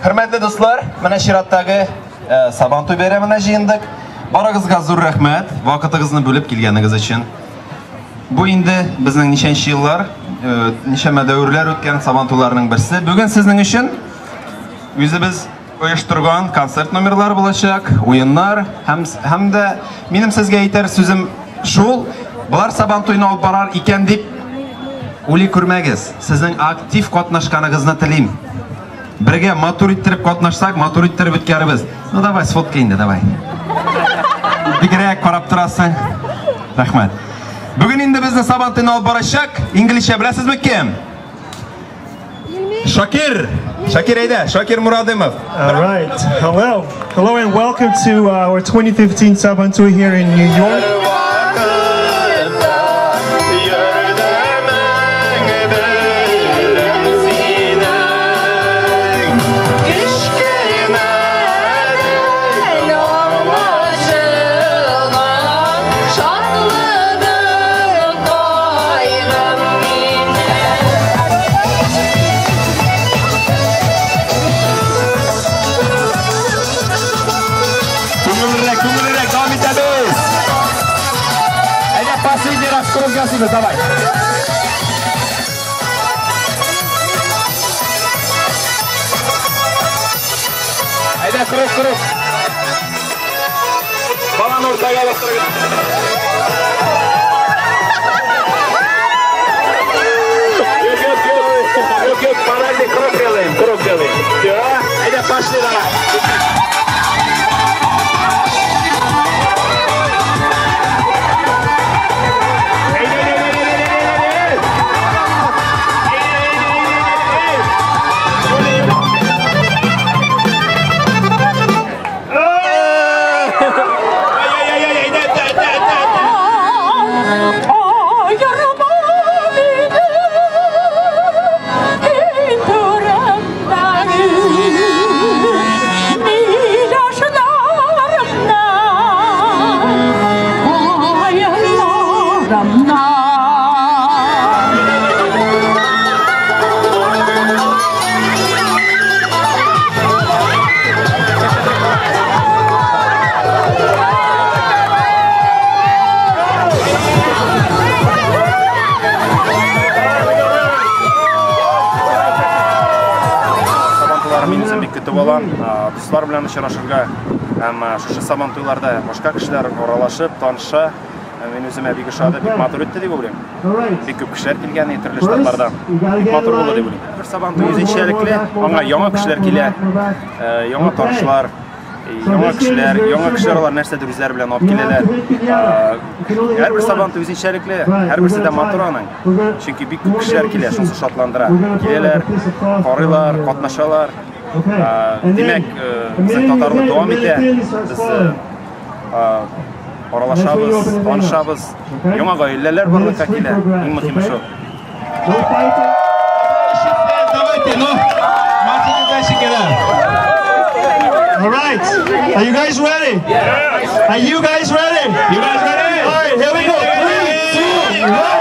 Хөрмәтле дуслар, менә чираттагы Сабантуй бәйрәменә җыендык. Барыгызга зур рәхмәт, вакытыгызны бүлеп килгәнегез өчен. Бу инде безнең ничәнче еллар, ничәмә дәверләр үткән Сабантуйларның берсе. Бүген сезнең өчен үзебез оештырган концерт номерлары булачак, уеннар һәм дә минем сезгә әйтер сүзем шул, болар Сабантуйны алып барар икән дип уйлый күрмәгез. Сезнең актив катнашканыгызны телим. Бергә матур иттереп катнашсак, матур иттереп үткәрербез. Ну давай, сфоткай инде, давай. Бигрәк карап торасың. Рәхмәт. Бүген инде безне Сабантуйны алып барачак. Инглизчә беләсезме кем? Шакир. Шакир әйдә, Шакир Мурадымов. All right. Hello. Hello and welcome to our 2015 Sabantuy here in New York. Күңеллерәк, күңеллерәк, дәвам итәбез. Әйдә, последний раз круг ясыйбыз, давай. Әйдә, круг, круг. Баланы уртага бастырыгыз. Юк, юк, юк. Юк, юк, подожди, круг делаем, круг делаем. Все, әйдә, пошли, давай. Көтеп алам, дуслар белән очрашырга һәм шушы Сабантуйларда башка кешеләр аралашып, таныша. Мин үземә бик ошады, бик матур үтте дип уйлыйм. Бик күп кешеләр килгән төрле штатлардан. Бик матур булды дип уйлыйм. Бер Сабантуй үзенчәлекле, аңа яңа кешеләр килә, яңа танышлар, яңа кешеләр, яңа кешеләр алар нәрсәдер үзләре белән алып киләләр. Һәрбер Сабантуй үзенчәлекле, һәрберсе дә матур аның. Чөнки бик күп кешеләр килә, шунысы шатландыра. Киләләр, карыйлар, катнашалар. Димәк, безнең татарлык дәвам итә. Без аралашабыз, танышабыз. Яңа гаиләләр барлыкка килә. Иң мөһиме шул. Давайте, ну, мальчики, дальше. All right. Are you guys ready? Yes. Are you guys ready? You guys ready? All right, here we go. 3, 2, 1.